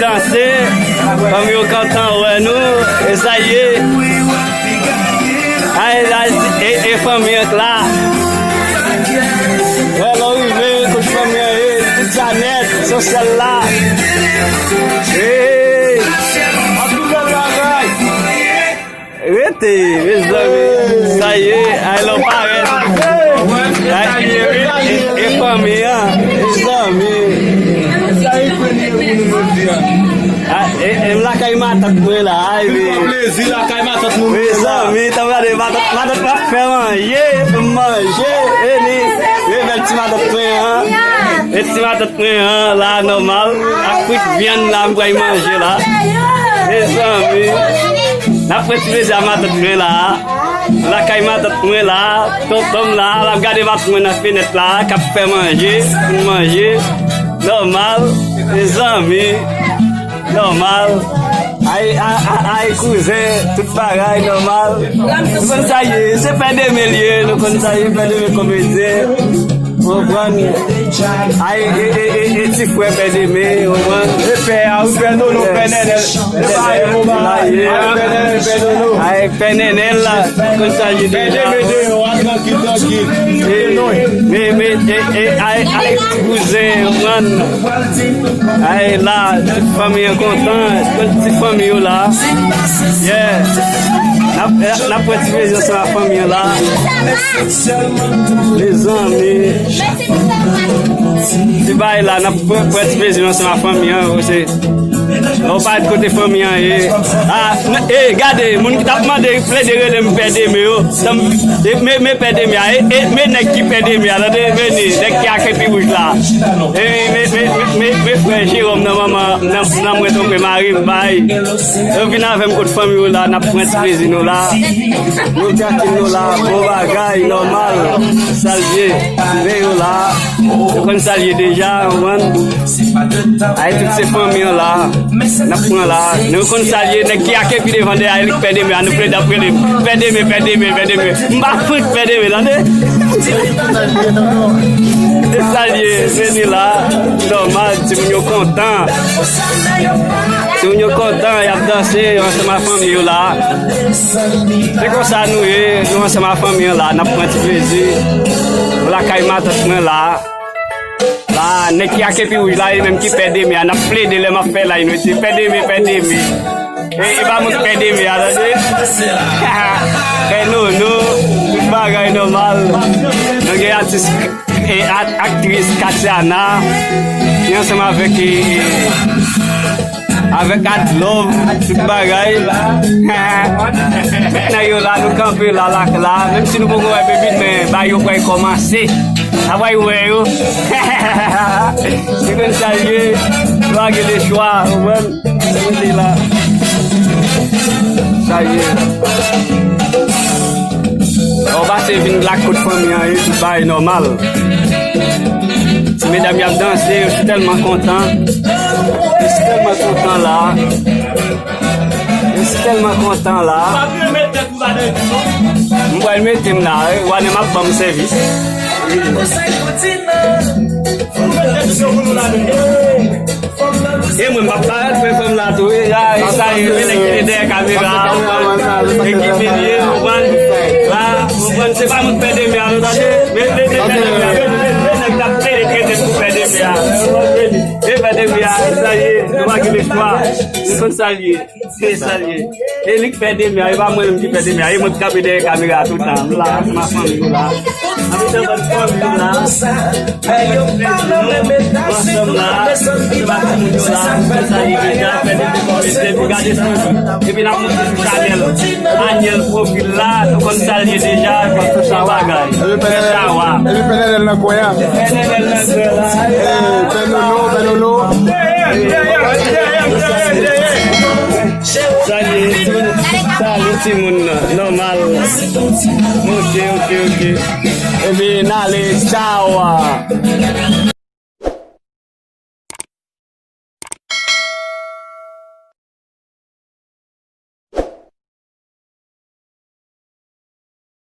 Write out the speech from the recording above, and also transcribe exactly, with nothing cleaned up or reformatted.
Danse, fanmi yo kontan wè nou, e sa ye. Ay, ay, e, e fanmi an k la. Wè, lè w rive, kot fanmi an ye, tout sa nèt, sosyal la. Ey! Anpil bèl bagay. Rete, mezanmi. Sa ye, ay, lè w parèt. Ay, e, e, e fanmi an, mezanmi. Ay, e, e m lakay matant mwen la, ay, men. Plezi lakay matant nou. Mezanmi, tann gade matant, matant mwen ap fè manje, manje, e li, e bèl ti matant mwen an. E ti matant mwen an la, nòmal. Ak kwit vyann la, m pral manje la. Mezanmi, n ap pran ti plezi a matant mwen la. Lakay matant mwen la, tonton m la, l ap gade matant mwen nan fenèt la, k ap fè manje, pou n manje. Nòmal, mezanmi, nòmal. Ay, ay, ay, ay, kouzen, tout bagay nòmal. Nou konn sa ye, se Pè Deme l ye, nou konn sa ye, Pè Deme komedyen. Konprann? Ay, e, e, e, e ti frè Pè Deme, konprann? E pè a, wi, Pè Nono, Pè Nènèl. E pa e mo ba, e Pè Nènèl, Pè Nono. Ay, Pè Nènèl la, konn sa ye deja. Pè Deme deyò a, trankil, trankil. E, men, men, e, e, ay, ay, ti kouzen, konprann? Ay, la, tout fanmi an kontan, tout ti fanmi yo la. Yeah. N ap, n ap pran ti plezi ansanm ak fanmi an la. Mezanmi. Ti bagay la, n ap pran, pran ti plezi ansanm ak fanmi an, se, lè w parèt kote fanmi an ye. Ah, n-, eh, gade, moun ki t ap mande, plede rele m Pè Deme yo. Tann, e, men, men Pè Deme a, e, e, men nèg ki Pè Deme a, tande, men nèg ki ak epi wouj la. E, men, men, men, men, men frè Jeròm nan manman, nan, nan mwen tonbe mari m bay. Yo vin avè m kot fanmi yo la, n ap pran ti plezi nou la. Nou tranquille nou la, bon bagay, nòmal. Salye, men yo la. Yo konn salye deja, konprann? Ay, tout se fanmi an la. N ap pran la. Nou konn salye, nèg ki ak epi devan dèyè, li k Pè Deme a, nou plede ap rele m. Pè Deme, Pè Deme, Pè Deme. M pa fout Pè Deme, tande? Se salye, vini la. Nòmal, timoun yo kontan. Timoun yo kontan, y ap danse, yo ansanm ak fanmi yo la. Se konsa nou ye, nou ansanm ak fanmi an la, n ap pran ti plezi. Nou lakay matant mwen la. La, nèg ki ak epi wouj la, e menm ki Pè Deme a, n ap plede lè m ap fè live, nou di, Pè Deme, Pè Deme. E, e pa moun Pè Deme a, tande? Pè Nono, tout bagay nòmal. Nou gen atis, e, ak-, aktris Katiana, ki ansanm avèk, e, e, avèk Adlove, tout bagay. Nèg yo la, nou kanpe la, la, la. Menm si nou poko wè Baby, men bagay yo pral kòmanse. Sa pral wè yo. Se konn sa l ye. Nou pa gen lechwa, ou konprann? Nou te la. Sa l ye. Ou pase vin lak kot fanmi an, e tout bagay nòmal. Ti medam y ap danse, yo si tèlman kontan. Yo si tèlman kontan la. Yo si tèlman kontan la. M pral mete m la, wi. Wane m ap ban m sèvis. E mwen, m ap parèt, men fanm la tou, wi. Ya, e sa, e, men nèg ki te dèyè kamera. E ki milye, ou konprann? La, ou konprann, se pa moun Pè Deme a, nou tande? Men, men, men, men, men, men, men, nèg t ap plede trete pou Pè Deme a. E Pè Deme a, e sa ye, nou pa gen lespwa. Nou konn sa l ye. Se sa l ye. E li k Pè Deme a, e pa mwen menm ki Pè Deme a. E mwen k kanpe dèyè kamera a tout tan. M la, ansanm ak fanmi yo la. Ansanm ak fanmi yo la. Ansanm la. Ansanm ak timoun yo la. Se sa l ye deja. Pè Deme kòmanse. Epi gade sou, epi n ap monte sou chanèl Aniel Profil la. Nou konn sa l ye deja. Sa bagay. Chawa. Epi Pè Nènèl nan kwen an. Pè Nènèl nan kwen la. Eh, Pè Nono, Pè Nono. Salye, salye timoun nan, nòmal. Ok, ok, ok. Epi n ale, tchaw.